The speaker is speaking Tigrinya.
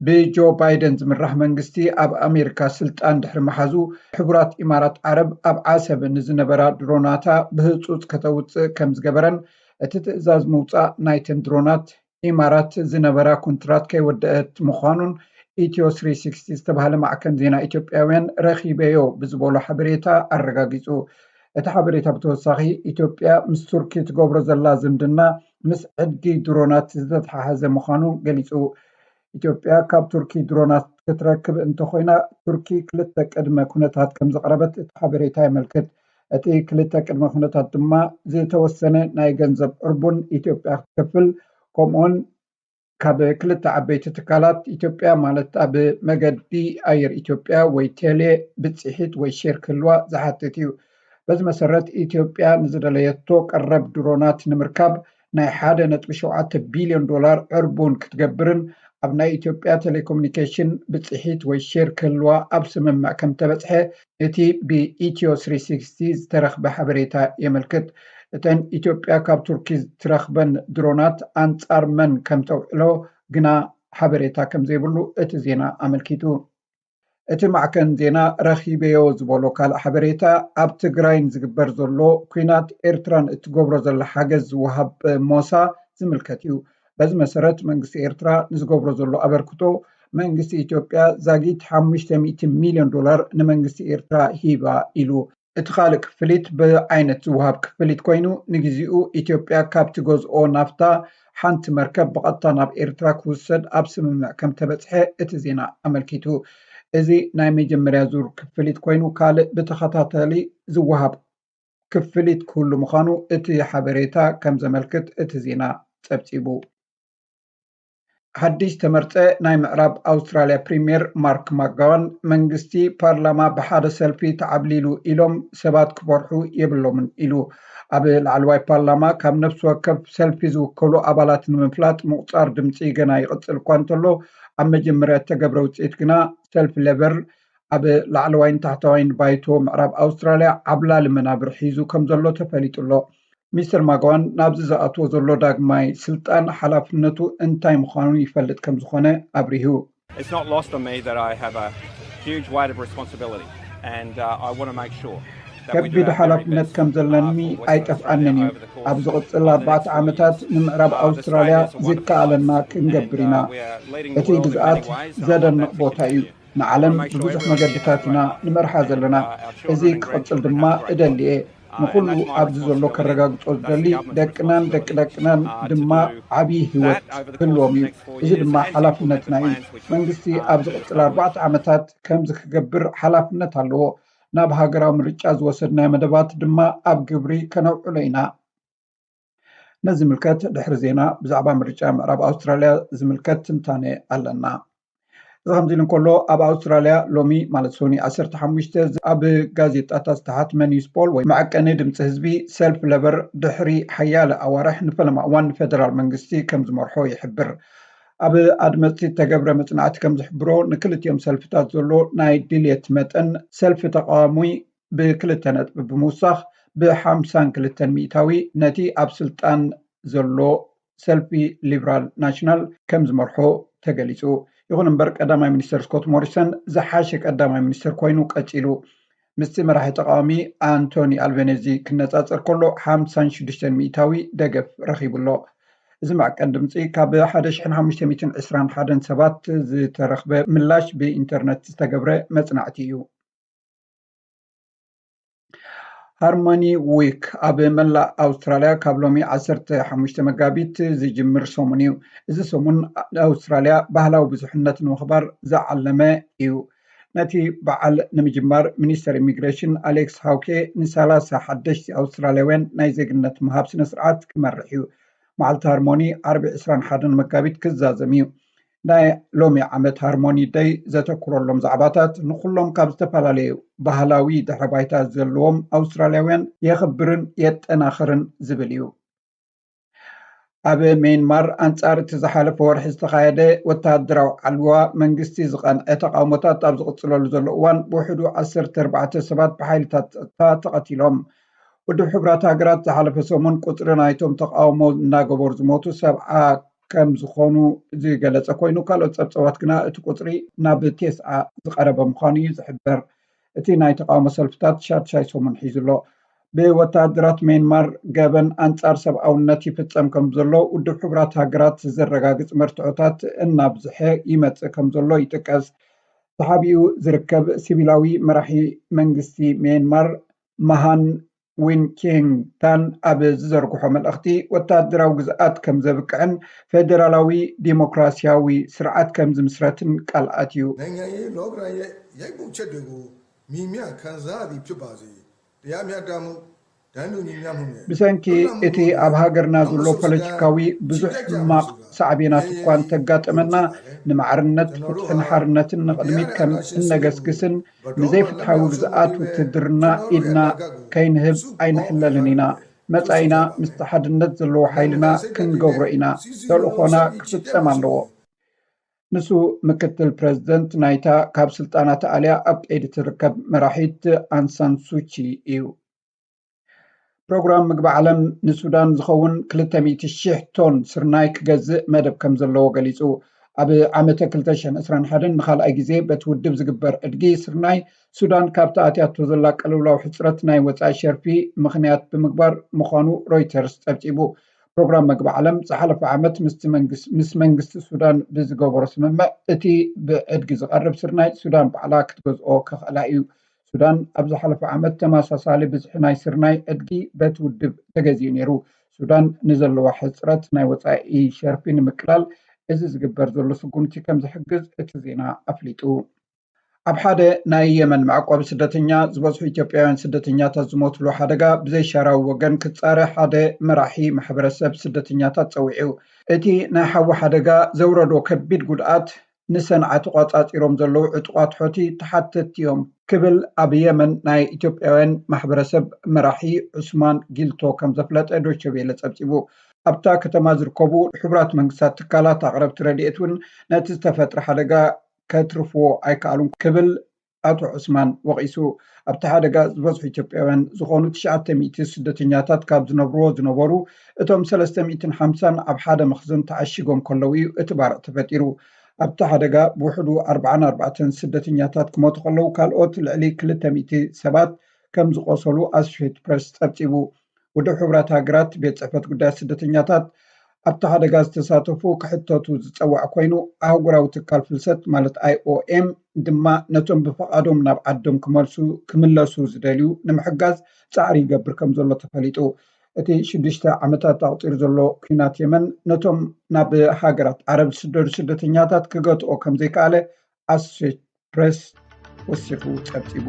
ብጆ ባይደን ዝምራሕ መንግስቲ ኣብ ኣሜሪካ ስልጣን ድሕሪ መሓዙ፣ ሕቡራት ኢማራት ዓረብ ኣብ ዓሰብ ንዝነበራ ድሮናታ ብህፁፅ ከተውፅእ ከም ዝገበረን እቲ ትእዛዝ ምውፃእ ናይተን ድሮናት ኢማራት ዝነበራ ኮንትራት ከይወደአት ምዃኑን ኢትዮ ስሪ ሲክስቲ ዝተባህለ ማዕከን ዜና ኢትዮጵያውያን ረኺበዮ ብዝበሎ ሓበሬታ ኣረጋጊፁ። እቲ ሓበሬታ ብተወሳኺ ኢትዮጵያ ምስ ቱርኪ ትገብሮ ዘላ ዝምድና ምስ ዕድጊ ድሮናት ዝተተሓሓዘ ምዃኑ ገሊፁ። ኢትዮጵያ ካብ ቱርኪ ድሮናት ክትረክብ እንተኾይና፣ ቱርኪ ክልተ ቅድመ ኩነታት ከም ዘቕረበት እቲ ሓበሬታ የመልክት። እቲ ክልተ ቅድመ ኩነታት ድማ ዝተወሰነ ናይ ገንዘብ ዕርቡን ኢትዮጵያ ክትከፍል፣ ከምኡውን ካብ ክልተ ዓበይቲ ትካላት ኢትዮጵያ፣ ማለት ኣብ መገዲ ኣየር ኢትዮጵያ ወይ ቴሌ፣ ብፅሒት ወይ ሼር ክህልዋ ዝሓትት እዩ። በዚ መሰረት ኢትዮጵያ ንዝደለየቶ ቀረብ ድሮናት ንምርካብ ናይ ሓደ ነጥቢ ሸውዓተ ቢልዮን ዶላር ዕርቡን ክትገብርን ኣብ ናይ ኢትዮጵያ ቴሌኮሙኒኬሽን ብፅሒት ወይ ሼር ክህልዋ ኣብ ስምምዕ ከም ተበፅሐ እቲ ብኢትዮ ስሪ ሲክስቲ ዝተረኽበ ሓበሬታ የመልክት። እተን ኢትዮጵያ ካብ ቱርኪ ትረኽበን ድሮናት ኣንጻር መን ከም ተውዕሎ ግና ሓበሬታ ከም ዘይብሉ እቲ ዜና ኣመልኪቱ። እቲ ማዕከን ዜና ረኺበዮ ዝበሎ ካልእ ሓበሬታ፣ ኣብ ትግራይ ንዝግበር ዘሎ ኲናት ኤርትራ ንእትገብሮ ዘላ ሓገዝ ዝወሃብ ሞሳ ዝምልከት እዩ። በዚ መሰረት መንግስቲ ኤርትራ ንዝገብሮ ዘሎ ኣበርክቶ መንግስቲ ኢትዮጵያ ዛጊት ሓሙሽተ ሚእቲ ሚልዮን ዶላር ንመንግስቲ ኤርትራ ሂባ ኢሉ። እቲ ካልእ ክፍሊት ብዓይነት ዝወሃብ ክፍሊት ኮይኑ፣ ንግዚኡ ኢትዮጵያ ካብ ትገዝኦ ናፍታ ሓንቲ መርከብ ብቐጥታ ናብ ኤርትራ ክውሰድ ኣብ ስምምዕ ከም ተበጽሐ እቲ ዜና ኣመልኪቱ። እዚ ናይ መጀመርያ ዙር ክፍሊት ኮይኑ፣ ካልእ ብተኸታታሊ ዝወሃብ ክፍሊት ክህሉ ምዃኑ እቲ ሓበሬታ ከም ዘመልክት እቲ ዜና ጸብጺቡ። ሓድሽ ተመርጸ ናይ ምዕራብ ኣውስትራልያ ፕሪምየር ማርክ ማጋዋን፣ መንግስቲ ፓርላማ ብሓደ ሰልፊ ተዓብሊሉ ኢሎም ሰባት ክፈርሑ የብሎምን ኢሉ። ኣብ ላዕለዋይ ፓርላማ ካብ ነፍሲ ወከፍ ሰልፊ ዝውከሉ ኣባላት ንምፍላጥ ምቑጻር ድምጺ ገና ይቕጽል እኳ እንተሎ፣ ኣብ መጀመርያ እተገብረ ውጽኢት ግና ሰልፊ ሌበር ኣብ ላዕለዋይን ታሕተዋይን ባይቶ ምዕራብ ኣውስትራልያ ዓብላሊ መናብር ሒዙ ከም ዘሎ ተፈሊጡ ኣሎ። ሚስተር ማጋዋን ናብዚ ዝኣትዎ ዘሎ ዳግማይ ስልጣን ሓላፍነቱ እንታይ ምዃኑ ይፈልጥ ከም ዝኾነ ኣብሪሁ። It's not lost on me that I have a huge weight of responsibility and uh, I want to make sure that we do ከቢድ our very ሓላፍነት best ከም ዘለኒ uh, for Western ኣይጠፍኣንን Australia እዩ። over the course ኣብ ዝቕጽል of the ኣርባዕተ next few ዓመታት years. ንምዕራብ Uh, Australia ኣውስትራልያ is a wonderful ዝከኣለና place ክንገብር and ኢና። uh, we are leading the እቲ world in many ግዝኣት ways and I want ዘደንቕ that to ቦታ እዩ። continue. ንዓለም ብብዙሕ መገድታት ኢና ንመርሓ ዘለና። እዚ ክቕጽል ድማ እደሊ እየ። ንኹሉ ኣብዚ ዘሎ ከረጋግጾ ዝደሊ፣ ደቅናን ደቂ ደቅናን ድማ ዓብዪ ህይወት ክህልዎም እዩ። እዚ ድማ ሓላፍነትና እዩ። መንግስቲ ኣብ ዝቕጽል ኣርባዕተ ዓመታት ከምዚ ክገብር ሓላፍነት ኣለዎ። ናብ ሃገራዊ ምርጫ ዝወሰድናዮ መደባት ድማ ኣብ ግብሪ ከነውዕሎ ኢና። ነዚ ዝምልከት ድሕሪ ዜና ብዛዕባ ምርጫ ምዕራብ ኣውስትራልያ ዝምልከት ትንታነ ኣለና። እዚ ከምዚ ኢሉ እንከሎ፣ ኣብ ኣውስትራልያ ሎሚ ማለት ሶኒ ዓሰርተ ሓሙሽተ ኣብ ጋዜጣታት ዝተሓትመ ኒውስ ፖል ወይ መዐቀኒ ድምፂ ህዝቢ፣ ሰልፊ ለበር ድሕሪ ሓያለ ኣዋርሕ ንፈለማ እዋን ንፌደራል መንግስቲ ከም ዝመርሖ ይሕብር። ኣብ ኣድመፅቲ እተገብረ መፅናዕቲ ከም ዝሕብሮ፣ ንክልቲኦም ሰልፍታት ዘሎ ናይ ድልየት መጠን ሰልፊ ተቃዋሚ ብክልተ ነጥቢ ብምውሳኽ ብሓምሳን ክልተን ሚእታዊ ነቲ ኣብ ስልጣን ዘሎ ሰልፊ ሊብራል ናሽናል ከም ዝመርሖ ተገሊጹ። ይኹን እምበር ቀዳማይ ሚኒስተር ስኮት ሞሪሰን ዝሓሸ ቀዳማይ ሚኒስተር ኮይኑ ቀጺሉ። ምስቲ መራሒ ተቃዋሚ ኣንቶኒ ኣልቤኔዚ ክነጻጸር ከሎ ሓምሳን ሽዱሽተን ሚእታዊ ደገፍ ረኺቡ ኣሎ። እዚ መዐቀን ድምፂ ካብ ሓደ ሽሕን ሓሙሽተ ሚእትን ዕስራን ሓደን ሰባት ዝተረኽበ ምላሽ ብኢንተርነት ዝተገብረ መጽናዕቲ እዩ። ሃርሞኒ ዊክ ኣብ መላእ ኣውስትራልያ ካብ ሎሚ ዓሰርተ ሓሙሽተ መጋቢት ዝጅምር ሰሙን እዩ። እዚ ሰሙን ኣውስትራልያ ባህላዊ ብዙሕነት ንምኽባር ዝዓለመ እዩ። ነቲ በዓል ንምጅማር ሚኒስተር ኢሚግሬሽን ኣሌክስ ሃውኬ ንሰላሳ ሓደሽቲ ኣውስትራልያውያን ናይ ዜግነት ምሃብ ስነ ስርዓት ክመርሕ እዩ። መዓልቲ ሃርሞኒ ዓርቢ ዕስራን ሓደን መጋቢት ክዛዘም እዩ። ናይ ሎሚ ዓመት ሃርሞኒ ደይ ዘተኩረሎም ዛዕባታት ንኹሎም ካብ ዝተፈላለዩ ባህላዊ ድሕረ ባይታ ዘለዎም ኣውስትራልያውያን የኽብርን የጠናኽርን ዝብል እዩ። ኣብ ሜንማር ኣንጻር እቲ ዝሓለፈ ወርሒ ዝተኻየደ ወተሃደራዊ ዓልዋ መንግስቲ ዝቐንዐ ተቓውሞታት ኣብ ዝቕጽለሉ ዘሎ እዋን ብውሕዱ ዓሰርተ ኣርባዕተ ሰባት ብሓይልታት ጸጥታ ተቐቲሎም። ውድብ ሕቡራት ሃገራት ዝሓለፈ ሰሙን ቁጽሪ ናይቶም ተቓውሞ እናገበሩ ዝሞቱ ሰብዓ ከም ዝኾኑ ዝገለጸ ኮይኑ፣ ካልኦት ጸብጸባት ግና እቲ ቁጽሪ ናብ ቴስዓ ዝቐረበ ምዃኑ እዩ ዝሕበር። እቲ ናይ ተቃውሞ ሰልፍታት ሻድሻይ ሰሙን ሒዙ ኣሎ። ብወታደራት ሜንማር ገበን ኣንጻር ሰብኣውነት ይፍጸም ከም ዘሎ ውድብ ሕቡራት ሃገራት ዘረጋግጽ መርትዖታት እናብዝሐ ይመጽእ ከም ዘሎ ይጥቀስ። ተሓቢኡ ዝርከብ ሲቪላዊ መራሒ መንግስቲ ሜንማር ማሃን ዊን ኪንግታን ኣብ ዝዘርግሖ መልእኽቲ፣ ወታደራዊ ግዝኣት ከም ዘብቅዕን ፌደራላዊ ዲሞክራሲያዊ ስርዓት ከም ዝምስረትን ቃል ኣትዩ። နိုင်ငံရေးလောကဓာတ်ရဲ့ရိုက်ပုတ်ချက်တွေကို မြင်မြင်ခံစားရသည်ဖြစ်ပါစေ။ တရားမျှတမှု၊ တန်းတူညီမျှမှုနဲ့ ብሰንኪ እቲ ኣብ ሃገርና ዘሎ ፖለቲካዊ ብዙሕ ሕማቕ ሳዕቤናት እኳ እንተጋጠመና፣ ንማዕርነት፣ ፍትሕን ሓርነትን ንቕድሚት ከም እነገስግስን ንዘይፍትሓዊ ግዝኣት ውትድርና ኢድና ከይንህብ ኣይንሕለልን ኢና። መጻኢና ምስቲ ሓድነት ዘለዎ ሓይልና ክንገብሮ ኢና። ተልእኾና ክፍጸም ኣለዎ። ንሱ ምክትል ፕረዚደንት ናይታ ካብ ስልጣና ተኣልያ ኣብ ቀይዲ ትርከብ መራሒት ኣንሳን ሱቺ እዩ። ፕሮግራም ምግቢ ዓለም ንሱዳን ዝኸውን ክልተ ሚእቲ ሺሕ ቶን ስርናይ ክገዝእ መደብ ከም ዘለዎ ገሊጹ። ኣብ ዓመተ ክልተ ሽሕን ዕስራን ሓደን ንኻልኣይ ግዜ በቲ ውድብ ዝግበር ዕድጊ ስርናይ፣ ሱዳን ካብቲ ኣትያቶ ዘላ ቅልውላው ሕጽረት ናይ ወጻኢ ሸርፊ ምኽንያት ብምግባር ምዃኑ ሮይተርስ ጸብጺቡ። ፕሮግራም ምግቢ ዓለም ዝሓለፈ ዓመት ምስቲ መንግስ-፣ ምስ መንግስቲ ሱዳን ብዝገበሮ ስምምዕ፣ እቲ ብዕድጊ ዝቐርብ ስርናይ ሱዳን ባዕላ ክትገዝኦ ከኽእላ እዩ። ሱዳን ኣብ ዝሓለፈ ዓመት ተመሳሳሊ ብዝሒ ናይ ስርናይ ዕድጊ በቲ ውድብ ተገዚኡ ነይሩ። ሱዳን ንዘለዋ ሕጽረት ናይ ወጻኢ ሸርፊ ንምቅላል እዚ ዝግበር ዘሎ ስጉምቲ ከም ዝሕግዝ እቲ ዜና ኣፍሊጡ። ኣብ ሓደ ናይ የመን መዕቆቢ ስደተኛ ዝበዝሑ ኢትዮጵያውያን ስደተኛታት ዝሞትሉ ሓደጋ ብዘይሻራዊ ወገን ክጻረ ሓደ መራሒ ማሕበረሰብ ስደተኛታት ጸዊዑ። እቲ ናይ ሓዊ ሓደጋ ዘውረዶ ከቢድ ጉድኣት ንሰንዓ ተቋጻጺሮም ዘለዉ ዕጡቓት ሖቲ ተሓተትቲ እዮም ክብል ኣብ የመን ናይ ኢትዮጵያውያን ማሕበረሰብ መራሒ ዑስማን ጊልቶ ከም ዘፍለጠ ዶይቼ ቬለ ጸብጺቡ። ኣብታ ከተማ ዝርከቡ ሕቡራት መንግስታት ትካላት ኣቕረብቲ ረድኤት እውን ነቲ ዝተፈጥረ ሓደጋ ከትርፍዎ ኣይከኣሉን ክብል ኣቶ ዑስማን ወቒሱ። ኣብቲ ሓደጋ ዝበዝሑ ኢትዮጵያውያን ዝኾኑ ትሽዓተ ሚእቲ ስደተኛታት ካብ ዝነብርዎ ዝነበሩ፣ እቶም ሰለስተ ሚእትን ሓምሳን ኣብ ሓደ መኽዘን ተዓሺጎም ከለዉ እዩ እቲ ባርዕ ተፈጢሩ። ኣብቲ ሓደጋ ብውሕዱ ኣርባዓን ኣርባዕተን ስደተኛታት ክሞቱ ከለዉ፣ ካልኦት ልዕሊ ክልተ ሚእቲ ሰባት ከም ዝቖሰሉ ኣሶሼትድ ፕረስ ጸብጺቡ። ውድብ ሕቡራት ሃገራት ቤት ጽሕፈት ጉዳያት ስደተኛታት ኣብቲ ሓደጋ ዝተሳተፉ ክሕተቱ ዝጸዋዕ ኮይኑ፣ ኣህጉራዊ ትካል ፍልሰት ማለት ኣይ ኦ ኤም ድማ ነቶም ብፍቓዶም ናብ ዓዶም ክመልሱ፣ ክምለሱ ዝደልዩ ንምሕጋዝ ጻዕሪ ይገብር ከም ዘሎ ተፈሊጡ። እቲ ሽዱሽተ ዓመታት ኣቑጺሩ ዘሎ ኲናት የመን ነቶም ናብ ሃገራት ዓረብ ዝስደዱ ስደተኛታት ክገትኦ ከም ዘይከኣለ ኣሶሼትድ ፕረስ ወሲኹ ጸብጺቡ።